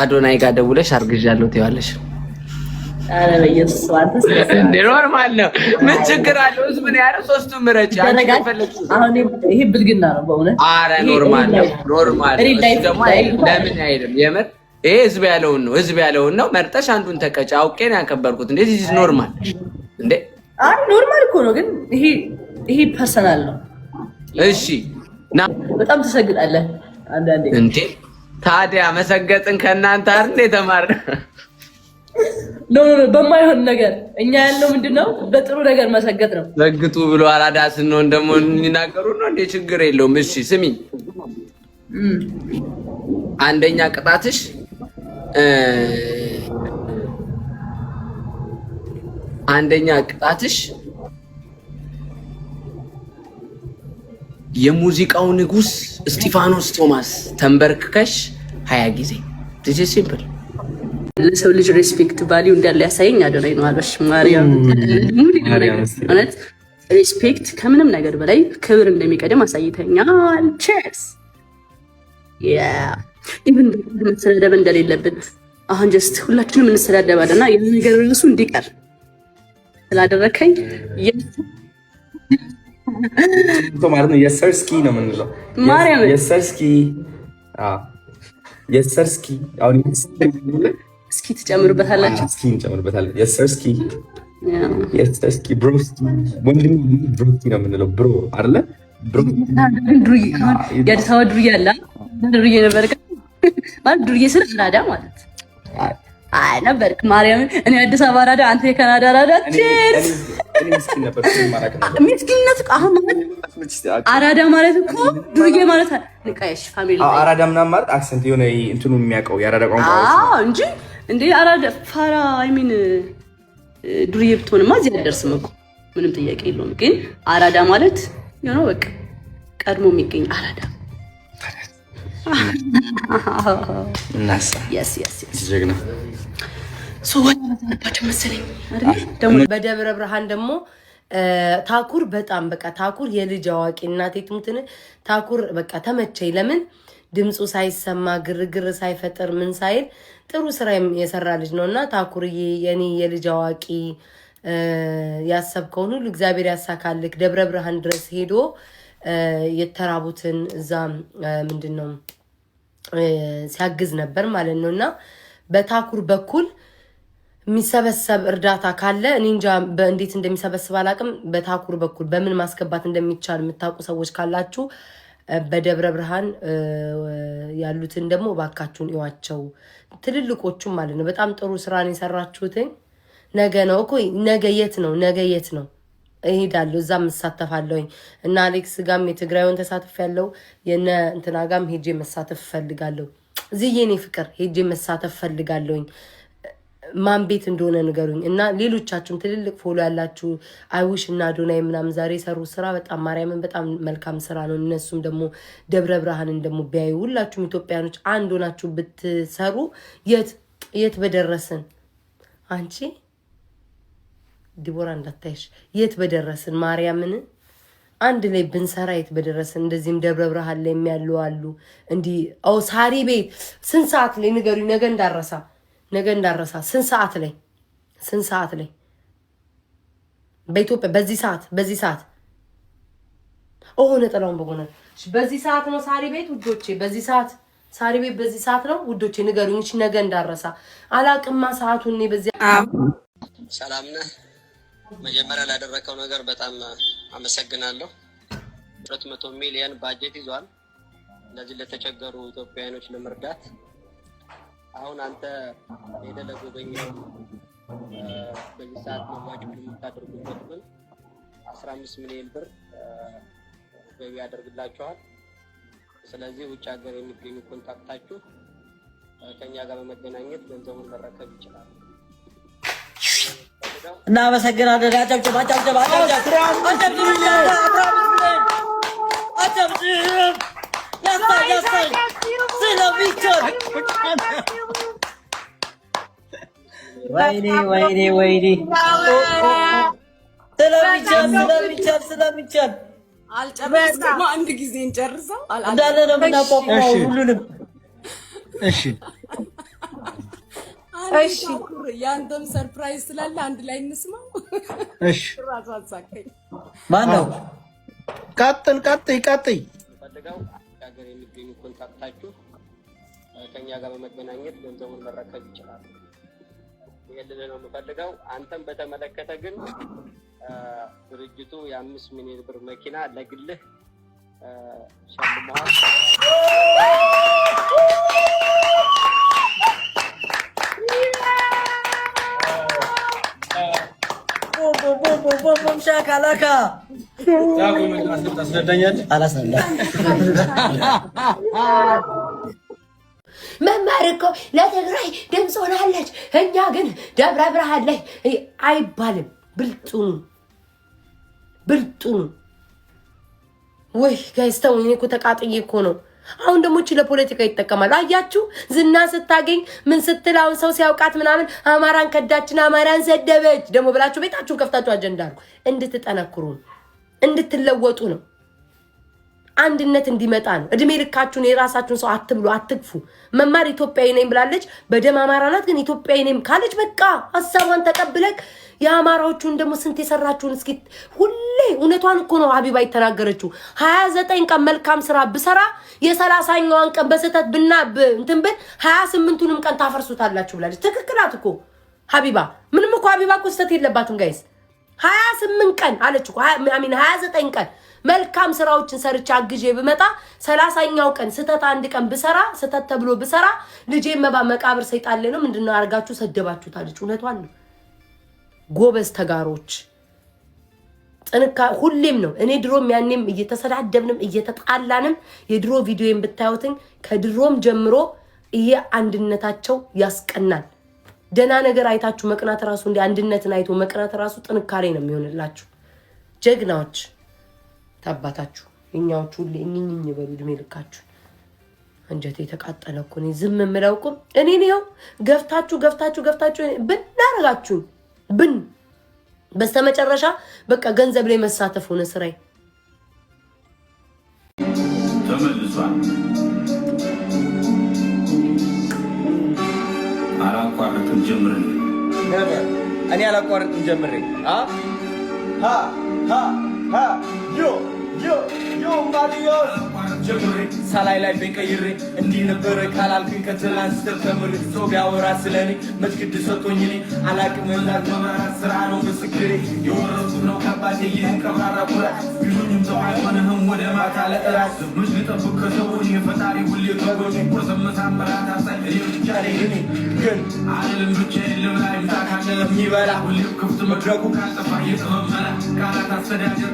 አዶናይ ጋር ደውለሽ አርግዣለሁ ትይዋለሽ። ኧረ በኢየሱስ አንተ እንዴ normal ነው። ምን ችግር አለው? ህዝብ ነው ያለው። ሶስቱን ምረጭ። አንቺ ይደረጋል። የፈለግሽው። አሁን ይሄ ብልግና ነው በእውነት። አረ normal ነው፣ normal ነው። real እሱ life ደግሞ አይልም። ለምን አይልም? የምር ይሄ ህዝብ ያለውን ነው፣ ህዝብ ያለውን ነው። መርጠሽ አንዱን ተቀጭ። አውቄ ነው ያከበርኩት። እንዴ this normal እንዴ። አይ normal እኮ ነው፣ ግን ይሄ personal ነው። እሺ ና። በጣም ትሰግጣለህ አንዳንዴ። እንዴ ታዲያ መሰገጥን ከእናንተ አይደል የተማርነው? No, no, no፣ በማይሆን ነገር። እኛ ያልነው ምንድን ነው? በጥሩ ነገር መሰገጥ ነው። ሰግጡ ብሎ አራዳ ስንሆን ደግሞ የሚናገሩ ነው እንዴ? ችግር የለውም። እሺ ስሚ፣ አንደኛ ቅጣትሽ አንደኛ ቅጣትሽ የሙዚቃው ንጉስ እስጢፋኖስ ቶማስ ተንበርክከሽ 20 ጊዜ። This is simple። ለሰው ልጅ respect value እንዳለ ያሳየኝ አዶናይ ነው። አልበሽ ማርያም እውነት respect ከምንም ነገር በላይ ክብር እንደሚቀድም አሳይተኛል። Cheers። Even መሰዳደብ እንደሌለብን አሁን just ሁላችንም እንሰዳደባለን እና ያ ነገር ራሱ እንዲቀር ስላደረከኝ ማለት ነው። የሰርስኪ ነው የምንለው። ማርያም። የሰርስኪ፣ የሰርስኪ አሁን እስኪ ትጨምሩበታላችሁ። እስኪ እንጨምርበታለን። የሰርስኪ፣ የሰርስኪ፣ broski፣ ወንድም broski ነው የምንለው። Bro አይደለ? Bro። የአዲስ አበባ ዱርዬ አለ። ዱርዬ ነበር ማለት ዱርዬ ስል አራዳ ማለት አይ ነበርክ። ማርያምን እኔ አዲስ አበባ አራዳ፣ አንተ የካናዳ አራዳ። Cheers። ምስኪንነት አሁን ማለት አራዳ ማለት እኮ ዱርዬ ማለት ንቃሽ family አራዳ ምናምን ማለት accent የሆነ እንትኑ የሚያውቀው የአራዳ ቋንቋ እንጂ እንዴ አራዳ ፋራ I mean ዱርዬ ብትሆንማ እዚህ አትደርስም እኮ፣ ምንም ጥያቄ የለውም። ግን አራዳ ማለት የሆነ በቃ ቀድሞ የሚገኝ አራዳ። እናሳ ጀግና። ሰዎች መሰለኝ አይደል ደግሞ። በደብረ ብርሃን ደግሞ ታኩር በጣም በቃ ታኩር የልጅ አዋቂ፣ እናቴ ትሙትን ታኩር በቃ ተመቸኝ። ለምን ድምፁ ሳይሰማ ግርግር ሳይፈጥር ምን ሳይል ጥሩ ስራ የሰራ ልጅ ነው እና ታኩርዬ የኔ የልጅ አዋቂ ያሰብከውን ሁሉ እግዚአብሔር ያሳካልክ። ደብረ ብርሃን ድረስ ሄዶ የተራቡትን እዛ ምንድን ነው ሲያግዝ ነበር ማለት ነው እና በታኩር በኩል የሚሰበሰብ እርዳታ ካለ እኔ እንጃ እንዴት እንደሚሰበስብ አላውቅም። በታኩር በኩል በምን ማስገባት እንደሚቻል የምታውቁ ሰዎች ካላችሁ በደብረ ብርሃን ያሉትን ደግሞ እባካችሁን እዩዋቸው፣ ትልልቆቹም ማለት ነው። በጣም ጥሩ ስራን የሰራችሁትን። ነገ ነው እኮ፣ ነገ የት ነው? ነገ የት ነው? እሄዳለሁ፣ እዛም እሳተፋለሁኝ እና አሌክስ ጋም የትግራዩን ተሳትፍ ያለው የነ እንትና ጋም ሄጄ መሳተፍ እፈልጋለሁ። እዚህ የኔ ፍቅር ሄጄ መሳተፍ እፈልጋለሁኝ። ማን ቤት እንደሆነ ንገሩኝ። እና ሌሎቻችሁም ትልልቅ follow ያላችሁ አይውሽ እና አዶናይ ምናምን ዛሬ የሰሩት ስራ በጣም ማርያምን በጣም መልካም ስራ ነው። እነሱም ደግሞ ደብረ ብርሃንን ደግሞ ቢያዩ ሁላችሁም ኢትዮጵያኖች አንድ ሆናችሁ ብትሰሩ የት የት በደረስን። አንቺ ዲቦራ እንዳታይሽ፣ የት በደረስን፣ ማርያምን አንድ ላይ ብንሰራ የት በደረስን። እንደዚህም ደብረ ብርሃን ላይ የሚያሉ አሉ። እንዲህ ሳሪ ቤት ስንት ሰዓት ላይ ንገሩኝ። ነገ እንዳረሳ፣ ነገ እንዳረሳ። ስንት ሰዓት ላይ? ስንት ሰዓት ላይ በኢትዮጵያ በዚህ ሰዓት? በዚህ ሰዓት ኦ ነጠላውን በጎነ በዚህ ሰዓት ነው ሳሪ ቤት ውዶቼ። በዚህ ሰዓት ሳሪ ቤት በዚህ ሰዓት ነው ውዶቼ፣ ንገሩኝ። እሺ ነገ እንዳረሳ፣ አላቅማ ሰዓቱን እኔ በዚህ ሰላም ነህ? መጀመሪያ ላደረከው ነገር በጣም አመሰግናለሁ። 200 ሚሊዮን ባጀት ይዟል ለዚህ ለተቸገሩ ኢትዮጵያውያኖች ለመርዳት። አሁን አንተ ሄደህ ለጎበኘው በዚህ ሰዓት መዋጮ የምታደርጉበት ግን 15 ሚሊዮን ብር ገቢ ያደርግላችኋል። ስለዚህ ውጭ ሀገር የሚገኙ contact ኣችሁ ከኛ ጋር በመገናኘት ገንዘቡን መረከብ ይችላሉ። እናመሰግናለን። አጨብጭብ፣ አጨብጭብ፣ አጨብጭብ፣ አጨብጭብ፣ አጨብጭብ። ያሳይ፣ ያሳይ ስለሚቻል። ወይኔ፣ ወይኔ፣ ወይኔ፣ ስለሚቻል፣ ስለሚቻል፣ ስለሚቻል። አልጨረስኩም። አንድ ጊዜ እንጨርሰው። እንዳለ ነው የምናቋቁመው ሁሉንም። እሺ። እሺ፣ የአንተም surprise ስላለ አንድ ላይ እንስማው። እሺ። ራሱ አሳቀኝ። ማን ነው? ቀጥል፣ ቀጥይ፣ ቀጥይ። ፈልገው ሀገር የሚገኙ contact ኣችሁ ከኛ ጋር በመገናኘት ገንዘቡን መረከብ ይችላሉ። ይህን ልልህ ነው የምፈልገው። አንተም በተመለከተ ግን ድርጅቱ የ5 ሚሊዮን ብር መኪና ለግልህ ሸልመዋል። ቡም ሻካላካ። ታስረዳኛለህ? አላስረዳም። መማር እኮ ለትግራይ ድምፅ ሆናለች፣ እኛ ግን ደብረ ብርሃን ላይ አይባልም። ብልጡኑ ብልጡኑ። ወይ guys ተው፣ እኔ እኮ ተቃጥዬ እኮ ነው። አሁን ደግሞ እቺ ለፖለቲካ ይጠቀማሉ። አያችሁ፣ ዝና ስታገኝ ምን ስትል አሁን ሰው ሲያውቃት ምናምን አማራን ከዳችን፣ አማራን ሰደበች ደግሞ ብላችሁ ቤታችሁን ከፍታችሁ አጀንዳ አድርጉ። እንድትጠነክሩ ነው፣ እንድትለወጡ ነው፣ አንድነት እንዲመጣ ነው። እድሜ ልካችሁን የራሳችሁን ሰው አትብሉ፣ አትግፉ። መማር ኢትዮጵያዊ ነኝ ብላለች፣ በደም አማራ ናት፣ ግን ኢትዮጵያዊ ነኝ ካለች በቃ ሀሳቧን ተቀብለክ የአማራዎቹን ደግሞ ስንት የሰራችሁን እስኪ ሁሌ እውነቷን እኮ ነው ሀቢባ የተናገረችው። 29 ቀን መልካም ስራ ብሰራ የ30ኛዋን ቀን በስህተት ብና እንትን ብል 28ቱንም ቀን ታፈርሱታላችሁ ብላለች። ትክክል ናት እኮ ሀቢባ። ምንም እኮ ሀቢባ እኮ ስህተት የለባትም guys። 28 ቀን አለች እኮ፣ I mean 29 ቀን መልካም ስራዎችን ሰርቼ አግዤ ብመጣ 30ኛው ቀን ስህተት አንድ ቀን ብሰራ ስህተት ተብሎ ብሰራ ልጄ መባ መቃብር ሰይጣን ላይ ነው ምንድነው አድርጋችሁ ሰደባችሁት አለች። እውነቷን ነው። ጎበዝ ተጋሮች ጥንካ ሁሌም ነው። እኔ ድሮም ያኔም እየተሰዳደብንም እየተጣላንም የድሮ ቪዲዮን ብታዩትኝ ከድሮም ጀምሮ ይሄ አንድነታቸው ያስቀናል። ደህና ነገር አይታችሁ መቅናት ራሱ እንደ አንድነትን አይቶ መቅናት ራሱ ጥንካሬ ነው የሚሆንላችሁ። ጀግናዎች ታባታችሁ። የኛዎቹ ሁሌ እኝኝኝ በሉ እድሜ ልካችሁ። አንጀቴ የተቃጠለ እኮ እኔ ዝም የምለው እኮ እኔን ይኸው ገፍታችሁ ገፍታችሁ ገፍታችሁ ብን አደረጋችሁኝ ብን በስተመጨረሻ በቃ ገንዘብ ላይ መሳተፍ ሆነ ስራዬ። ተመልሷል። አላቋርጥም ጀምሬ። እኔ አላቋርጥም ጀምሬ። ሀ ሀ ሀ yo yo yo ማሪዮስ ጀምሬ ሳላይ ላይ ቀይሬ እንዲህ ነበረ ካላልኩኝ ከትላንት ስተት ተምሬ ሰው ቢያወራ ስለኔ መች ግድ ሰጥቶኝ እኔ አላቅም እንዳል መመራት ስራ ነው ምስክሬ። የወረሱት ነው ከአባቴ ይህን ቀብራራ ኩራት። ቢሉኝም ሰው አይሆንህም ወደ ማታ ለእራት። መች ልጠብቅ ከሰው እኔ ፈጣሪ ሁሌ ከጎኔ። ቁርስም ምሳም እራት አሳይ እኔ ብቻ ነኝ። እኔ ግን አልልም ብቻዬን ልብላ ይምጣ ካለ የሚበላ። ሁሌም ክፍት መድረኩ ካልጠፋ የጥበብ መላ ቃላት አስተዳደር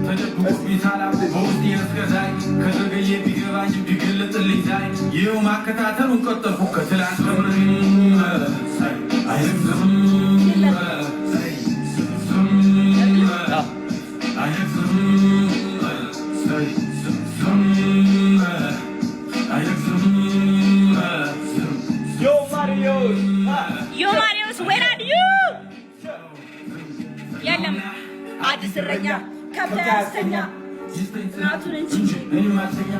ተደብቆ ቢሳላ በውስጥ እስከ ዛሬ ከዘገየ ቢገባኝ ቢገለጥልኝ ዛሬ ይኸው ማከታተሉን ቀጠልኩ ከትላንት ተምሬ። አይዝም ዝም አይዝም ዝም አይዝም ዝም። Yo ማሪዮስ። Yo ማሪዮስ, where are you? የለም አዲስ እረኛ ከብት አያስተኛ እናቱን እንጂ እኔም አልተኛ።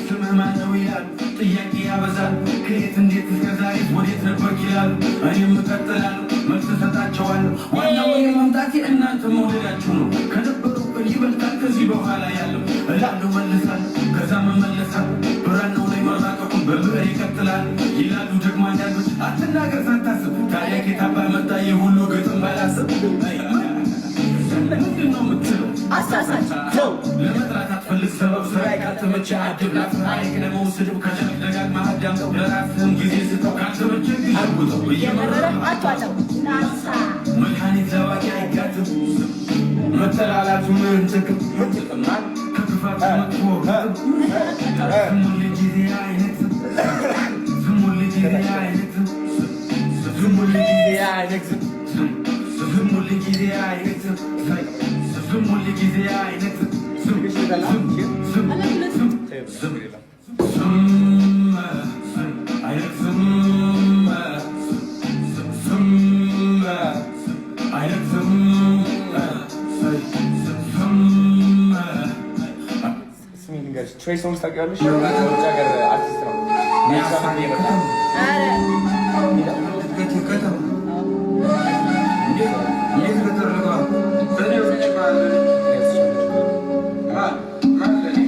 ስምህ ማነው ይላሉ፣ ጥያቄ ያበዛሉ። ከየት እንዴት እስከ ዛሬ ወዴት ነበርክ ይላሉ። እኔም እቀጥላለሁ፣ መልስ እሰጣቸዋለሁ። ዋናው እኔ መምጣቴ እናንተ መውደዳችሁ ነው። ከነበረው ቀን ይበልጣል ከዚህ በኋላ ያለው እላለሁ፣ መልሳለሁ፣ ከዛም እመለሳለሁ። ብራናው ላይ መራቀቁን በብዕር ይቀጥላል ይላሉ ደግሞ አንዳንዶች። አትናገር ሳታስብ። ታዲያ ከየት አባህ መጣ ይህ ሁሉ ግጥም ባላስብ? ምንድን ነው የምትለው? አሳሳች። ለመጥራት አትፈልግ ሰበብ። ስራዬ ካልተመቸ አድብ አይቅደመው ስድብ። ከቻልክ ደጋግመህ አዳምጠው፣ ለራስህም ጊዜ ስጠው። ካልተመቸ ግን አውጠው እየመረረ አቷጠው ናሳ። መድኃኒት ዘዋቂ አይጋትም። መጠላላቱ ምን ጥቅም? ከክፋት መጥፎ ግጥም። ዝም ሁል ጊዜ አይነግስም። ዝም ሁል ጊዜ አይነግስም። ዝም ሁል ጊዜ አይነግስም። ዝም ሁል ጊዜ አይነግስም። ዝም ሁል ጊዜ አይነግስም። ዝም ዝም ዝም ዝም ዝም ዝም አይነግስም። ዝም አይነግስም። ዝም። ስሚ ልንገርሽ፣ ትሬ ሶንግስ ታውቂዋለሽ? የውጭ ሀገር አርቲስት ነው። አዲስ አበባ እየመጣ ነው። ኧረ ከተማ። እንዴት ገጠር ልግባ? እኔ ውጭ ማለኔ ማለኔ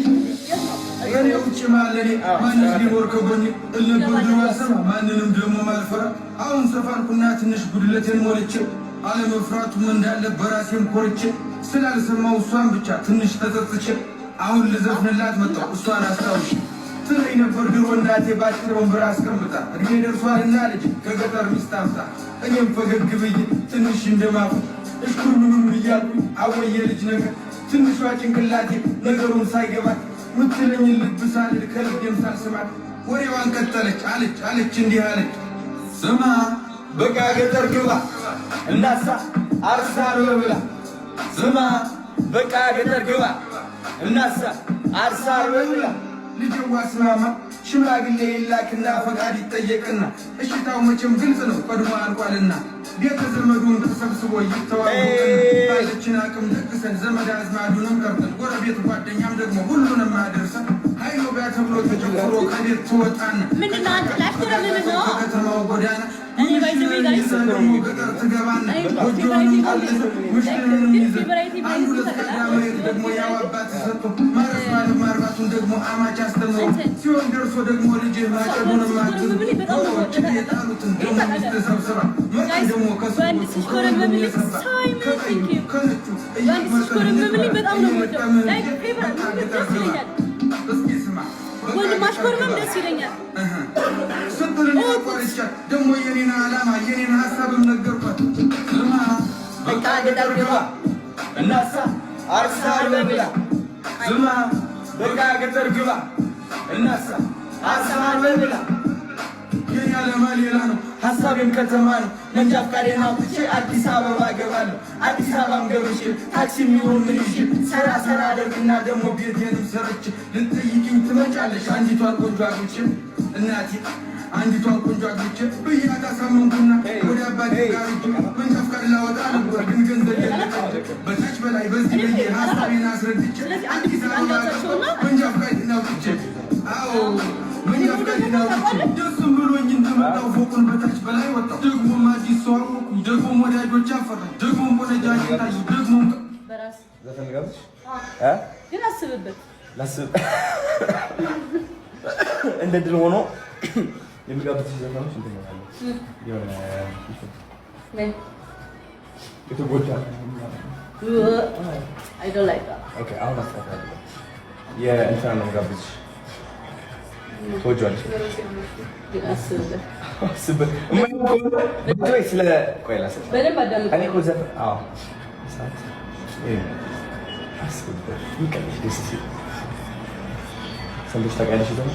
እኔ ውጭ ማለኔ ማንስ ሊኖር ከጎኔ? እልነበር ድሮ አልሰማ፣ ማንንም ደግሞ ማልፈራ። አሁን ሰፋልኩና ትንሽ ጉድለቴን ሞልቼ፣ አለመፍራቱም እንዳለ በራሴም ኮርቼ፣ ስላልሰማው እሷን ብቻ ትንሽ ተጸጽቼ፣ አሁን ልዘፍንላት መጣሁ እሷን አስታውሽ። ትለኝ ነበር ድሮ እናቴ ባጭር ወንበር አስቀምጣ፣ እድሜ ደርሷልና ልጅ ከገጠር ሚስት አምጣ። እኔም ፈገግ ብዬ ትንሽ እንደማፍ እሽኩርምም እያልኩኝ፣ አወየ ልጅ ነገር፣ ትንሿ ጭንቅላቴ ነገሩን ሳይገባት ምትለኝን ልብ ሳልል ከልቤም ሳልስማት ወሬዋን ቀጠለች። አለች አለች እንዲህ አለች፣ ስማ በቃ ገጠር ግባ እናሳ አርሳ ብላ። ስማ በቃ ገጠር ግባ እናሳ አርሳ ብላ። ልጅዋ ስማማ፣ ሽማግሌ ይላክና ፈቃድ ይጠየቅና፣ እሽታው መቼም ግልጽ ነው ቀድሞ አልቋልና፣ ቤተ ዘመዱን ተሰብስቦ ይተዋወቅና፣ ባለችን አቅም ደግሰን፣ ዘመድ አዝማዱንም ጠርተን፣ ጎረቤት ጓደኛም ደግሞ ሁሉንም አድርሰን፣ ሀይሎ ጋ ተብሎ ተጨፍሮ ከቤት ትወጣና ምንድን ነው አንተ ላሽኮረምም ነው? ከከተማው ጎዳና እኔ by the way guys ደግሞ ገጠር ትገባና፣ ጎጆንም ቆልፈን ምሽትንም ይዘን፣ አንድ ሁለት ቀዳ መሬት ደግሞ ያው አባት ሰጥቶ፣ ማረስ ማለት ማርባቱን ደግሞ አማች አስተምሮ ሲሆን፣ ደርሶ ደግሞ ልጅ ማጨዱንም አግዞ፣ ዶሮዎች የጣሉትን ደግሞ ሚስት ሰብስባ፣ መርጠን ደግሞ ወንድ ሲሽኮረመምልኝ ሳይመን ከነጩ ወንድ ሲሽኮረመምልኝ በጣም ነው የምወደው። Like favorite ደስ ይለኛል። እስኪ ስማ። ወንድ ማሽኮርመም ደስ ይለኛል። ስትል አቋርጫት ደግሞ የኔን ዓላማ የኔን ሀሳብም ነገርኳት። ስማ በቃ ገጠር ግባ እናሳ አርሳ ብላ። ስማ በቃ ገጠር ግባ እናሳ አርሳ ብላ። የኔ ዓላማ ሌላ ነው፣ ሀሳቤም ከተማ ነው። መንጃ ፈቃዴን አውጥቼ አዲስ አበባ እገባለሁ። አዲስ አበባም ገብቼ ታክሲ የሚሆን ምን ይዤ ሰራ ሰራ አደርግና ደግሞ ቤቴንም ሰርቼ ልትጠይቂኝ ትመጫለሽ። አንዲቷን ቆንጆ አግብቼ፣ እናቴ አንዲቷን ቆንጆ አግብቼ ብያት አሳመንኩና ወደ አባቴ ጋር ሄጄ መንጃ ፈቃድ ላወጣ ነበር፣ ግን ገንዘብ የለም። በታች በላይ በዚህ ብዬ ሀሳቤን አስረድቼ አዲስ አበባ ገባሁ መንጃ ፈቃዴን አውጥቼ። አዎ፣ መንጃ ፈቃዴን አውጥቼ ደስም ብሎኝ እንደመጣሁ ፎቁን በታች በላይ ወጣሁ። ደግሞም አዲስ ሰው አወኩኝ። ደግሞም ወዳጆች አፈራሁ። ደግሞም ቆነጃጅት ታዩ። ደግሞም በራስ ዘፈን ልጋብዝሽ እ ግን አስብበት። ላስብ። እንደ ድል ሆኖ የሚጋብዝሽ ዘፈኖች እንትን ነው ያለው፣ የሆነ ምን? የተጎዳ። I don't like that. Okay፣ አሁን አስተካክላለሁ። የእንትና ነው የምጋብዝሽ፣ ትወጂዋለሽ። ግን አስብበት። አስብበት። የማይሆን ከሆነ ወይ ስለ ቆይ ላስብ። በደንብ አዳምጥ። እኔ እኮ ዘፈን፣ አዎ ሰዓት ይሄ አስብበት። ይቀልሽ ደስ ሲል ሰምተሽ ታውቂያለሽ? ዘፈን